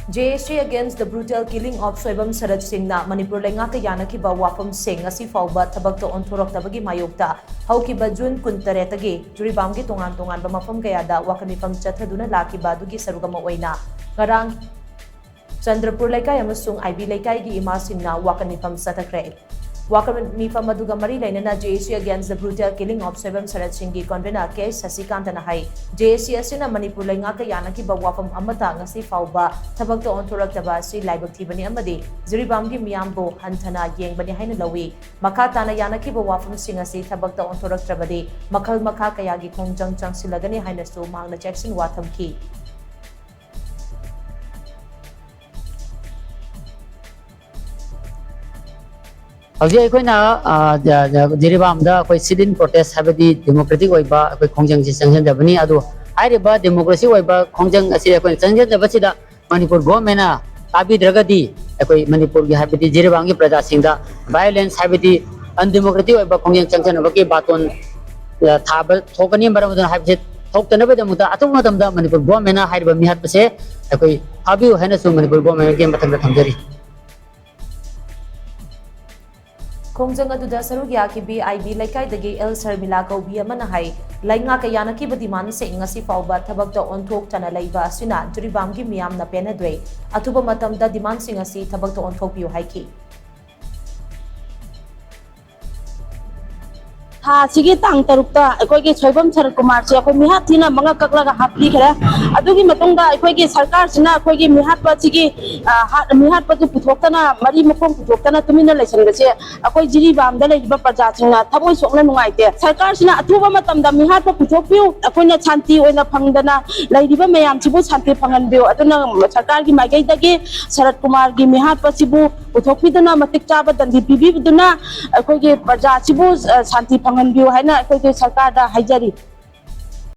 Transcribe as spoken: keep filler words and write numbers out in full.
J A C Against the Brutal Killing of Soibam Sarat Singhꯅ Manipur ꯂꯩꯉꯥꯛꯀ ꯌꯥꯅꯈꯤꯕ ꯋꯥꯐꯝꯁꯤꯡ ꯉꯁꯤ ꯐꯥꯎꯕ ꯊꯕꯛꯇ ꯑꯣꯟꯊꯣꯔꯛꯇꯕꯒꯤ ꯃꯥꯌꯣꯛꯇ ꯍꯧꯈꯤꯕ ꯖꯨꯟ ꯀꯨꯟꯇꯔꯦꯠꯇꯒꯤ ꯖꯤꯔꯤꯕꯥꯝꯒꯤ ꯇꯣꯉꯥꯟ ꯇꯣꯉꯥꯟꯕ ꯃꯐꯝ ꯀꯌꯥꯗ ꯋꯥꯀꯠ ꯃꯤꯐꯝ ꯆꯠꯊꯗꯨꯅ ꯂꯥꯛꯈꯤꯕ ꯑꯗꯨꯒꯤ ꯁꯔꯨꯛ ꯑꯃ ꯑꯣꯏꯅ ꯉꯔꯥꯡ ꯆꯟꯗ꯭ꯔꯄꯨꯔ ꯂꯩꯀꯥꯏ ꯑꯃꯁꯨꯡ ꯑꯥꯏ ꯕꯤ ꯂꯩꯀꯥꯏꯒꯤ ꯏꯃꯥꯁꯤꯡꯅ ꯋꯥꯀꯠ ꯃꯤꯐꯝ ꯆꯠꯊꯈ꯭ꯔꯦ꯫ ꯋꯥꯀꯠ ꯃꯤꯐꯝ ꯑꯗꯨꯒ ꯃꯔꯤ ꯂꯩꯅꯅ J A C Against the Brutal Killing of Soibam Sarat Singhꯒꯤ convener K ꯁꯁꯤꯀꯥꯟꯇꯅ high, J A C ꯑꯁꯤꯅ ꯃꯅꯤꯄꯨꯔ ꯂꯩꯉꯥꯛꯀ ꯌꯥꯅꯈꯤꯕ ꯋꯥꯐꯝ ꯑꯃꯠꯇ ꯉꯁꯤ ꯐꯥꯎꯕ ꯊꯕꯛꯇ ꯑꯣꯟꯊꯣꯔꯛꯇꯕ ꯑꯁꯤ ꯂꯥꯏꯕꯛ ꯊꯤꯕꯅꯤ ꯑꯃꯗꯤ ꯖꯤꯔꯤꯕꯥꯝꯒꯤ ꯃꯤꯌꯥꯝꯕꯨ ꯍꯟꯊꯅ ꯌꯦꯡꯕꯅꯤ ꯍꯥꯏꯅ ꯂꯧꯏ꯫ ꯃꯈꯥ ꯇꯥꯅ ꯌꯥꯅꯈꯤꯕ ꯋꯥꯐꯝꯁꯤꯡ ꯑꯁꯤ ꯊꯕꯛꯇ ꯑꯣꯟꯊꯣꯔꯛꯇ꯭ꯔꯕꯗꯤ ꯃꯈꯜ ꯃꯈꯥ ꯀꯌꯥꯒꯤ ꯈꯣꯡꯖꯪ ꯆꯪꯁꯤꯜꯂꯒꯅꯤ ꯍꯥꯏꯅꯁꯨ ꯃꯍꯥꯛꯅ ꯆꯦꯛꯁꯤꯟꯋꯥ ꯊꯝꯈꯤ꯫ ꯍꯧꯖꯤꯛ ꯑꯩꯈꯣꯏꯅ, ꯑ, ꯖ-, ꯖ-, ꯖꯤꯔꯤꯕꯥꯝꯗ ꯑꯩꯈꯣꯏ sit-in protest ꯍꯥꯏꯕꯗꯤ democratic ꯑꯣꯏꯕ ꯑꯩꯈꯣꯏ ꯈꯣꯡꯖꯪꯁꯤ ꯆꯪꯁꯤꯟꯖꯕꯅꯤ꯫ ꯑꯗꯣ ꯍꯥꯏꯔꯤꯕ democratic ꯑꯣꯏꯕ ꯈꯣꯡꯖꯪ ꯑꯁꯤ ꯑꯩꯈꯣꯏꯅ ꯆꯪꯁꯤꯟꯖꯕꯁꯤꯗ ꯃꯅꯤꯄꯨꯔ governmentꯅ ꯇꯥꯕꯤꯗ꯭ꯔꯒꯗꯤ ꯑꯩꯈꯣꯏ ꯃꯅꯤꯄꯨꯔꯒꯤ ꯍꯥꯏꯕꯗꯤ ꯖꯤꯔꯤꯕꯥꯝꯒꯤ ꯄ꯭ꯔꯖꯥꯁꯤꯡꯗ violence ꯍꯥꯏꯕꯗꯤ undemocratic ꯑꯣꯏꯕ ꯈꯣꯡꯖꯪ ꯆꯪꯁꯤꯟꯅꯕꯒꯤ ꯕꯥꯇꯣꯟ, ꯑ, ꯊꯥꯕ ꯊꯣꯛꯀꯅꯤ꯫ ꯃꯔꯝ ꯑꯗꯨꯅ ꯍꯥꯏꯕꯁꯦ ꯊꯣꯛꯇꯅꯕꯒꯤꯗꯃꯛꯇ ꯑꯊꯨꯕ ꯃꯇꯝꯗ ꯃꯅꯤꯄꯨꯔ governmentꯅ ꯍꯥꯏꯔꯤꯕ ꯃꯤꯍꯥꯠꯄꯁꯦ ꯑꯩꯈꯣꯏ ꯐꯥꯕꯤꯌꯨ ꯍꯥꯏꯅꯁꯨ ꯃꯅꯤꯄꯨꯔ governmentꯒꯤ ꯃꯊꯪꯗ ꯊꯝꯖꯔꯤ꯫ ꯈꯣꯡꯖꯪ ꯑꯗꯨꯗ ꯁꯔꯨꯛ ꯌꯥꯈꯤꯕꯤ ꯑꯥꯏ ꯕꯤ ꯂꯩꯀꯥꯏꯗꯒꯤ ꯑꯦꯜ ꯁꯔꯃꯤꯂꯥ ꯀꯧꯕꯤ ꯑꯃꯅ ꯍꯥꯏ, ꯂꯩꯉꯥꯛꯀ ꯌꯥꯅꯈꯤꯕ demandꯁꯤꯡ ꯉꯁꯤ ꯐꯥꯎꯕ ꯊꯕꯛꯇ ꯑꯣꯟꯊꯣꯛꯇꯅ ꯂꯩꯕ ꯑꯁꯤꯅ ꯖꯤꯔꯤꯕꯥꯝꯒꯤ ꯃꯤꯌꯥꯝꯅ ꯄꯦꯟꯅꯗ꯭ꯔꯦ꯫ ꯑꯊꯨꯕ ꯃꯇꯝꯗ demandꯁꯤꯡ ꯑꯁꯤ ꯊꯕꯛꯇ ꯑꯣꯟꯊꯣꯛꯄꯤꯌꯨ ꯍꯥꯏꯈꯤ꯫ ꯊꯥ ꯑꯁꯤꯒꯤ ꯇꯥꯡ ꯇꯔꯨꯛꯇ ꯑꯩꯈꯣꯏꯒꯤ ꯁꯣꯏꯕꯝ ꯁꯔꯠ ꯀꯨꯃꯥꯔꯁꯦ ꯑꯩꯈꯣꯏ ꯃꯤꯍꯥꯠ ꯊꯤꯅ ꯃꯉꯛ ꯀꯛꯂꯒ ꯍꯥꯠꯄꯤꯈ꯭ꯔꯦ꯫ ꯑꯗꯨꯒꯤ ꯃꯇꯨꯡꯗ ꯑꯩꯈꯣꯏꯒꯤ ꯁꯔꯀꯥꯔꯁꯤꯅ ꯑꯩꯈꯣꯏꯒꯤ ꯃꯤꯍꯥꯠꯄ ꯑꯁꯤꯒꯤ, ꯑ, ꯍꯥꯠ-, ꯃꯤꯍꯥꯠꯄꯗꯨ ꯄꯨꯊꯣꯛꯇꯅ, ꯃꯔꯤ ꯃꯈꯣꯡ ꯄꯨꯊꯣꯛꯇꯅ ꯇꯨꯃꯤꯟꯅ ꯂꯩꯁꯤꯟꯕꯁꯦ ꯑꯩꯈꯣꯏ ꯖꯤꯔꯤꯕꯥꯝꯗ ꯂꯩꯔꯤꯕ ꯄ꯭ꯔꯖꯥꯁꯤꯡꯅ ꯊꯃꯣꯏ ꯁꯣꯛꯅ ꯅꯨꯡꯉꯥꯏꯇꯦ꯫ ꯁꯔꯀꯥꯔꯁꯤꯅ ꯑꯊꯨꯕ ꯃꯇꯝꯗ ꯃꯤꯍꯥꯠꯄ ꯄꯨꯊꯣꯛꯄꯤꯌꯨ, ꯑꯩꯈꯣꯏꯅ ꯁꯥꯟꯇꯤ ꯑꯣꯏꯅ ꯐꯪꯗꯅ ꯂꯩꯔꯤꯕ ꯃꯌꯥꯝꯁꯤꯕꯨ ꯁꯥꯟꯇꯤ ꯐꯪꯍꯟꯕꯤꯌꯨ꯫ ꯑꯗꯨꯅ ꯁꯔꯀꯥꯔꯒꯤ ꯃꯥꯏꯀꯩꯗꯒꯤ ꯁꯔꯠ ꯀꯨꯃꯥꯔꯒꯤ ꯃꯤꯍꯥꯠꯄꯁꯤꯕꯨ ꯄꯨꯊꯣꯛꯄꯤꯗꯨꯅ ꯃꯇꯤꯛ ꯆꯥꯕ ꯗꯟꯗꯤ ꯄꯤꯕꯤꯗꯨꯅ ꯑꯩꯈꯣꯏꯒꯤ ꯄ꯭ꯔꯖꯥꯁꯤꯕꯨ, ꯑ, ꯁꯥꯟꯇꯤ ꯐꯪꯍꯟꯕꯤꯌꯨ ꯍꯥꯏꯅ ꯑꯩꯈꯣꯏꯒꯤ ꯁꯔꯀꯥꯔꯗ ꯍꯥꯏꯖꯔꯤ꯫